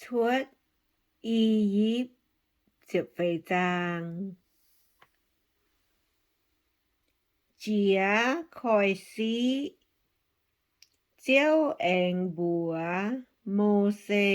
Cuotv I^yipv. Jiex koiv-siqv, Ziouv aengx mbuox Mose,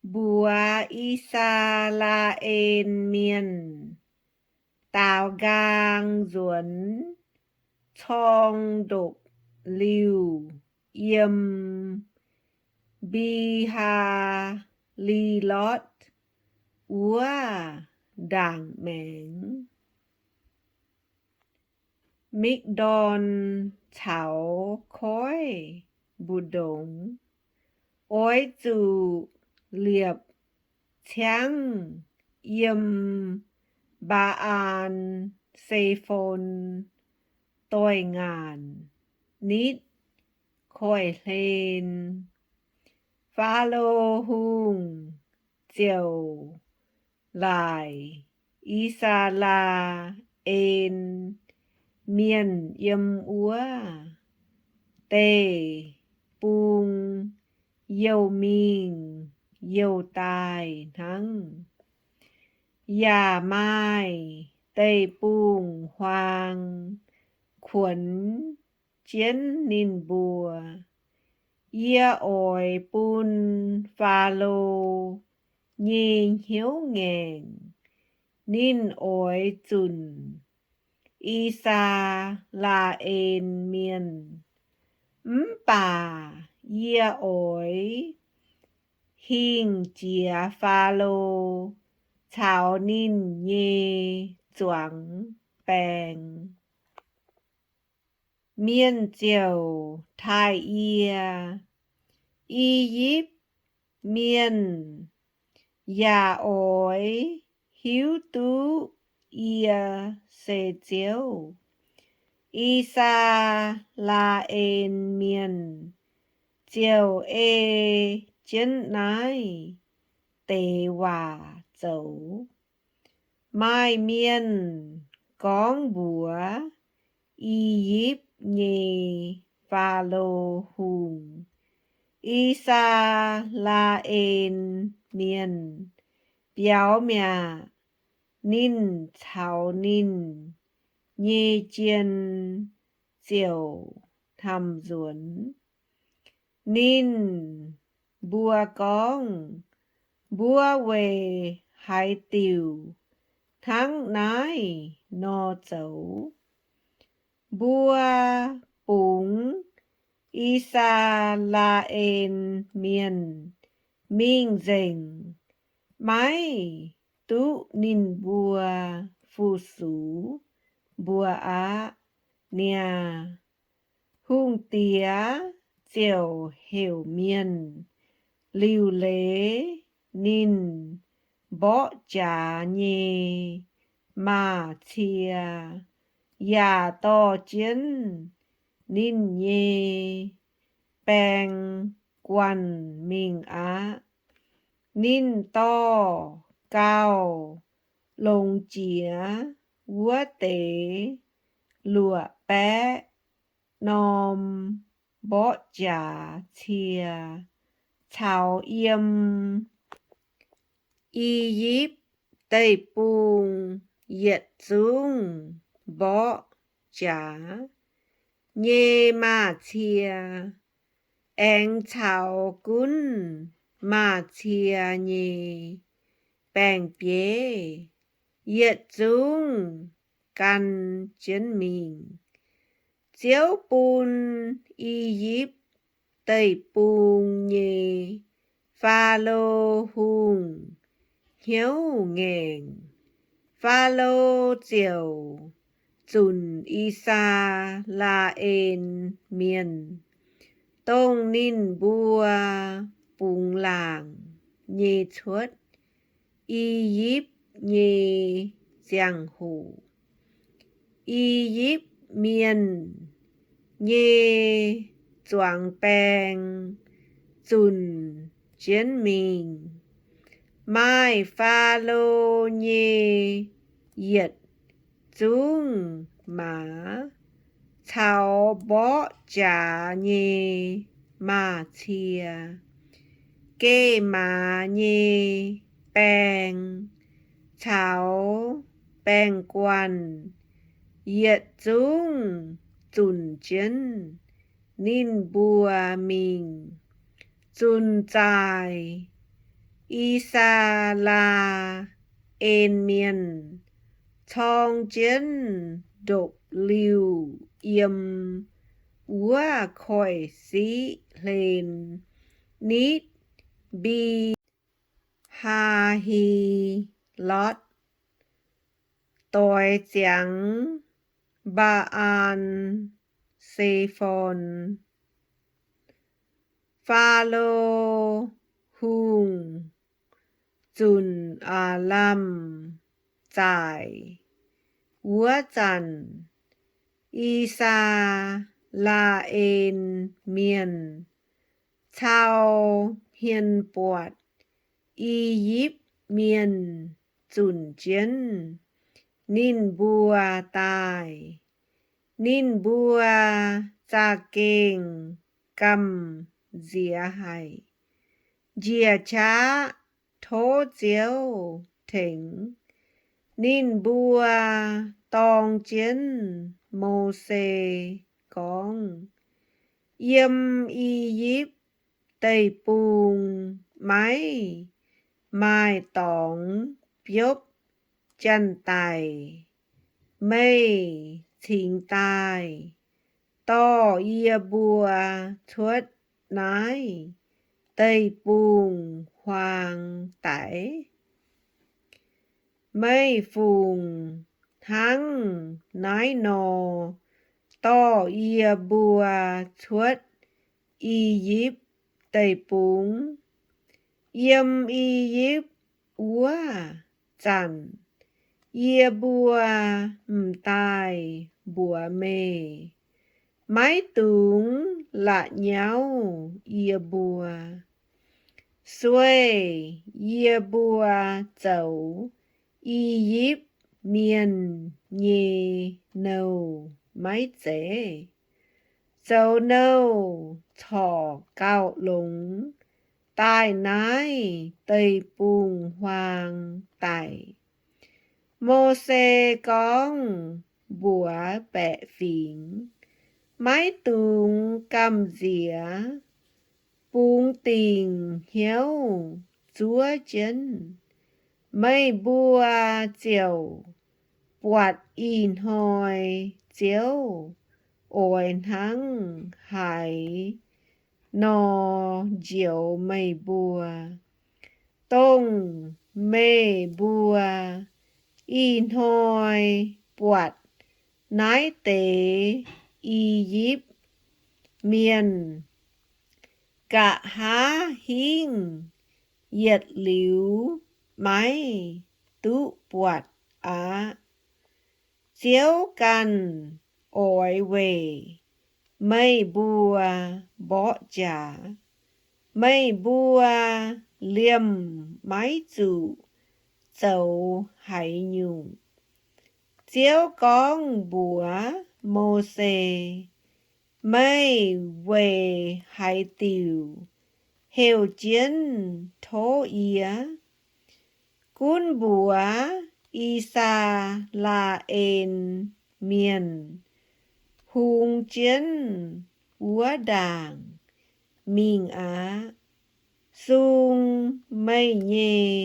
Mbuox I^saa^laa^en Mienh, Daaux nqaang nzuonx corng ndopv-liuh yiem Mbi^haa^li^lotv wuov ndaangc maengx, Mikv^ndorn caux koiv mbu'ndongx. Oix zuqc liepc ciangv yiem Mbaa^an Se^fon doix-ngaanc nitv koiv-hlen. Faalo Hungh ziouc laaic I^saa^laa^en Mienh yiem wuov deic-bung youh mingh youh daaih hnangv, yaac maaih deic-bung-huaang kuonx jienv ninh mbuo. Yie oix bun Faalo nyei hnyouv ngaengc. Ninh oix zunc I^saa^laa^en Mienh. Mv baac yie oix hingh jiex Faalo caux ninh nyei zuangx baeng. Mienh ziouc taaih yie. I^yipv Mienh yaac oix hiuv duqv yie se Ziouv. I^saa^laa^en Mienh ziouc ei jienv naaiv deix waac zoux. Maaih mienh gorngv mbuox I^yipv nyei Faalo Hungh, I^saa^laa^en Mienh biaux mi'aqv. Ninh caux ninh nyei jien ziouc hnamv nzuonx. Ninh mbuo gorngv, Mbuo weic haaix diuc hnangv naaiv nor zoux? Mbuo bungx I^saa^laa^en Mienh mingh nzengc, maiv duqv ninh mbuo fu-sux mbuo aqv niaa. Hungh diex ziouc heuc mienh liuc leiz ninh mborqv jaax nyei maaz-cie, yaac dorh jienv ninh nyei baeng guanh mingh aqv. Ninh dorh gauh longx jiex wuov deix luoqc baeqv norm mborqv jaax cie caux yiem I^yipv Deic-Bung yietc zungv mborqv jaax nyei maaz-cie, aengx caux gunv maaz-cie nyei baeng-bieiv yietc zungv gan jienv mingh. Ziouv bun I^yipv Deic-Bung nyei Faalo Hungh hnyouv ngaengc. Faalo ziouc zunc I^saa^laa^en Mienh, dongh ninh mbuo bungx laangc nyei cuotv I^yipv nyei ziangh hoc. I^yipv Mienh nyei zuangx baeng zunc jienv mingh. Maaih Faalo nyei yietc zungv maaz caux mborqv jaax nyei maaz-cie. geh maaz nyei baeng caux baeng-guanh yietc zungv zunc jienv ninh mbuo mingh. Zunc zaaic, I^saa^laa^en Mienh corng jienv ndopv-liuh yiem wuov koiv-siqv hlen nitv Mbi haa hi lotv, doix ziangx Mbaa^an Se^forn. Faalo Hungh zunc aav lamh zaaic wuov zanc, I^saa^laa^en Mienh cau hmien buatc I^yipv Mienh zunc jienv ninh mbuo daaih. Ninh mbuo za'gengh gamh nziex haic, njiec qaqv tov Ziouv tengx. Ninh mbuo dorng jienv Mose gorngv, Yiem I^yipv Deic-Bung maiv maaih dorngx biopv janx-daic, meih cingx daaih dorh yie mbuo cuotv naaiv deic-bung-huaang daic. Meih fungc hnangv naaiv nor dorh yie mbuo cuotv I^yipv Deic-Bung? Yiem I^yipv wuov zanc yie mbuo m'daaih mbuox meih, maiv dungx la'nyauv yie mbuo, sueih yie mbuo zoux I^yipv Mienh nyei nouh maiv zeiz? Zoux nouh corc gauh longx daaih naaiv deic-bung-huaang daic. Mose gorngv mbuox baeqc fingx, Maiv dungx gamh nziex, bungx dingc hnyouv zuov jienv. Meih mbuo ziouc buatc ih hnoi Ziouv oix hnangv haaix nor njoux meih mbuo, dongh meih mbuo ih hnoi buatc naaiv deix I^yipv Mienh. Nqa'haav hingv yietc liuz maiv duqv buatc aqv. Ziouv ganh oix weic meih mbuo mborqv jaax. Meih mbuo liemh maiv zuqc zoux haaix nyungc. Ziouv gorngv mbuox Mose, Meih weic haaix diuc heuc jienv tov yie? Gunv mbuox I^saa^laa^en Mienh hungx jienv wuov ndaangc mingh aqv. Sung meih nyei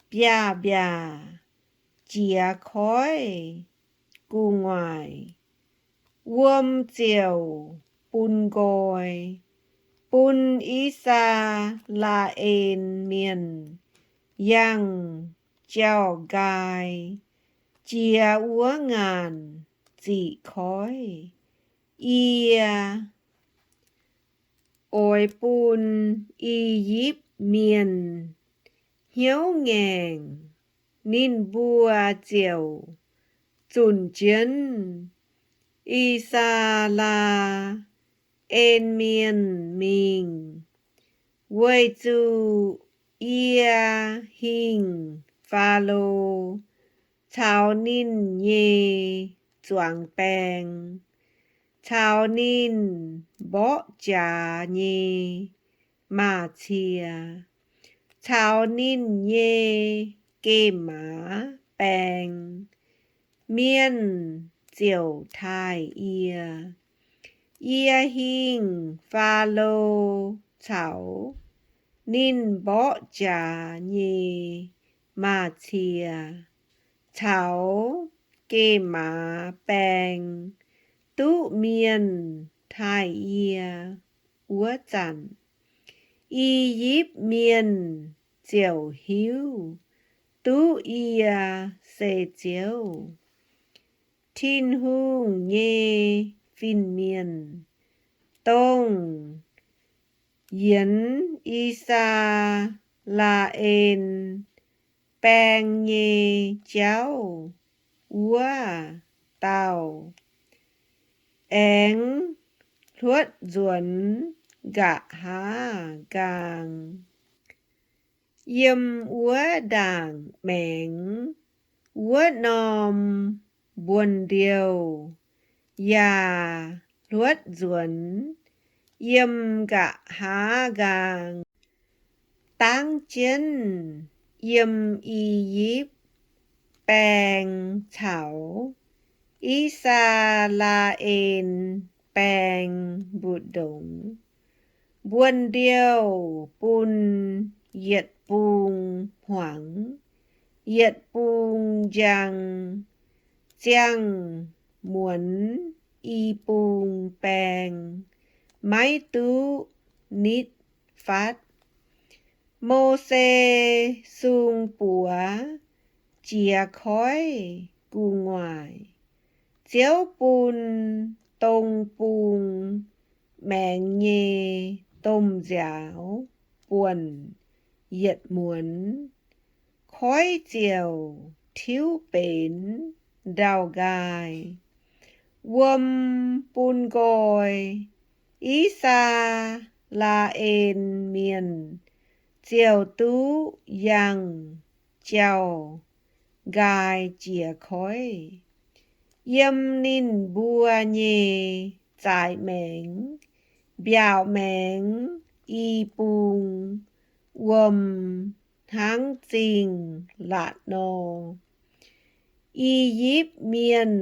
biaav-mbiaac jiez koiv gu'nguaaic, wuom ziouc bun nqoi bun I^saa^laa^en Mienh yangh jauv-nqaai jiex wuov ngaanc ziqc koiv. Yie oix bun I^yipv Mienh hnyouv ngaengc, ninh mbuo ziouc zunc jienv I^saa^laa^en Mienh mingh, weic zuqc yie hingh Faalo caux ninh nyei zuangx baeng caux ninh mborqv jaax nyei maaz-cie caux ninh nyei geh maaz baeng, mienh ziouc taaih yie. Yie hingh Faalo caux ninh mborqv jaax nyei maaz-cie caux geh maaz baeng duqv mienh taaih yie wuov zanc, I^yipv Mienh ziouc hiuv duqv yie se Ziouv, Tin-Hungh nyei fin-mienh, dongh yienz I^saa^laa^en baeng nyei jauv wuov dauh, aengx hluotv nzuonx nqa'haav nqaang. Yiem wuov ndaangc maengx wuov norm mbuonx-ndiouh yaac hluotv nzuonx yiem nqa'haav nqaang, dangv jienv yiem I^yipv Baeng caux I^saa^laa^en Baeng mbu'ndongx. Mbuonx-ndiouh bun yietc bung hmuangx, yietc bung njang, ziangh muonz i bung baeng, maiv duqv nitv fatv. Mose sung buoz jiex koiv gu'nguaaic, Ziouv bun dong bung maengx nyei domh nziaaux buonc yietc muonz, koiv ziouc tiuv benx ndau-nqaai. Wuom bun nqoi, I^saa^laa^en Mienh ziouc duqv yangh jauv-nqaai jiex koiv. Yiem ninh mbuo nyei zaaix maengx mbiaauc maengx i bung wuom hnangv zingh laatc nor, I^yipv Mienh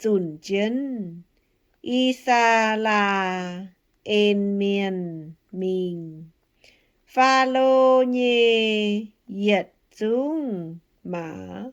zunc jienv I^saa^laa^en Mienh mingh. Faalo nyei yietc zungv maaz,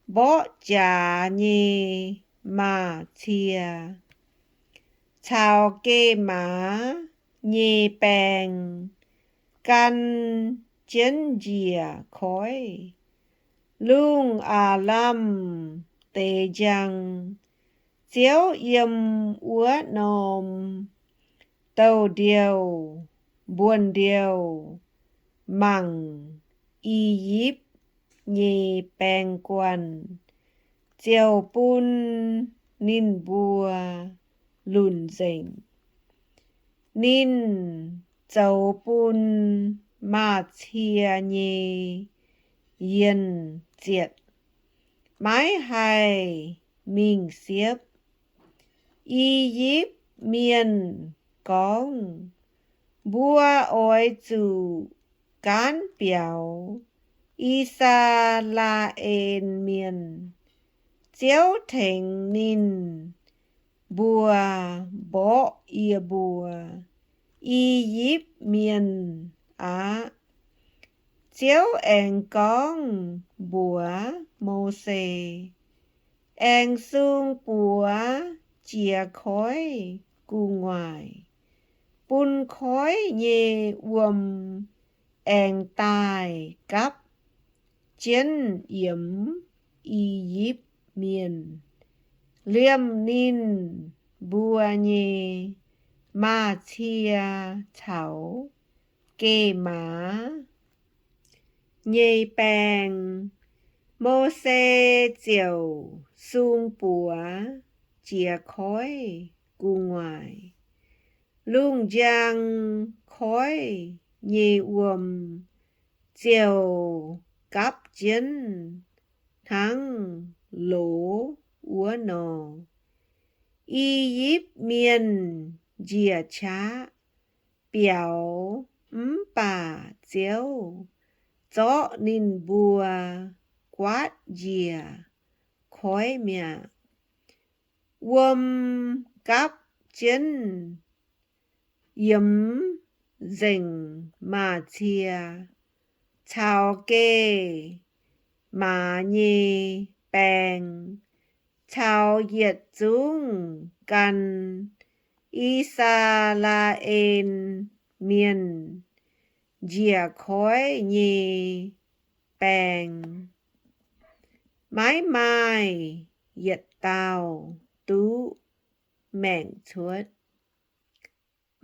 mborqv jaax nyei maaz-cie caux geh maaz nyei baeng gan jienv njiec koiv. Lungh aav lamh deix njang, Ziouv yiem wuov norm douz-ndiouh mbuonx-ndiouh mangc I^yipv nyei baeng guanh, ziouc bun ninh mbuo lunc nzengc. Ninh zoux bun maaz-cie nyei yienh zietc, maiv haih mingh siepv. I^yipv Mienh gorngv, Mbuo oix zuqc gaanv biaux I^saa^laa^en Mienh. Ziouv tengx ninh mbuo mborqv yie mbuo, I^yipv Mienh, aqv. Ziouv aengx gorngv mbuox Mose, Aengx sung buoz jiex koiv gu'nguaaic, bun koiv nyei wuom aengx daaih gapv jienv yiemx I^yipv Mienh, liemh ninh mbuo nyei maaz-cie caux geh maaz nyei baeng. Mose ziouc sung buoz jiex koiv gu'nguaaic. Lungh njang koiv nyei wuom ziouc gapv jienv hnangv loz wuov nor. I^yipv Mienh njiec qaqv biaux Mv baac Ziouv zorqv ninh mbuo guaatv njiec koiv mi'aqv. Wuom gapv jienv yiemx nzengc maaz-cie caux geh maaz nyei baeng caux yietc zungv gan I^saa^laa^en Mienh njiec koiv nyei baeng. Maiv maaih yietc dauh duqv maengc cuotv.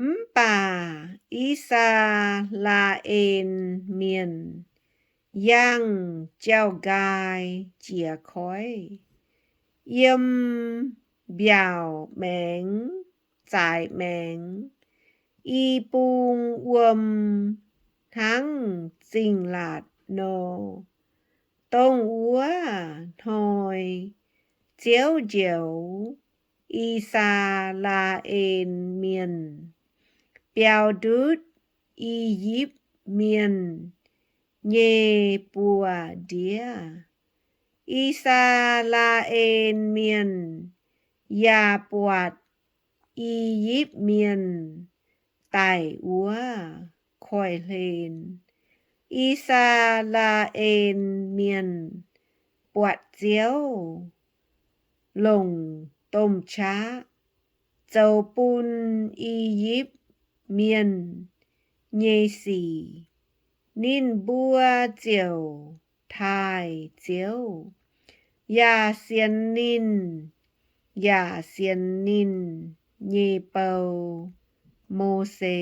Mv baac I^saa^laa^en Mienh yangh jauv-nqaai jiez koiv, yiem mbiaauc maengx, zaaix maengx, i bung wuom hnangv zingh laatc nor. Dongh wuov hnoi Ziouv njoux I^saa^laa^en Mienh biaux ndutv I^yipv Mienh nyei buoz-ndiev. I^saa^laa^en Mienh yaac buatc I^yipv Mienh daic wuov koiv-hlen. I^saa^laa^en Mienh buatc Ziouv longc domh qaqv zoux bun I^yipv Mienh nyei sic. Ninh mbuo ziouc taaih Ziouv, yaac sienx ninh, yaac sienx ninh nyei bou, Mose.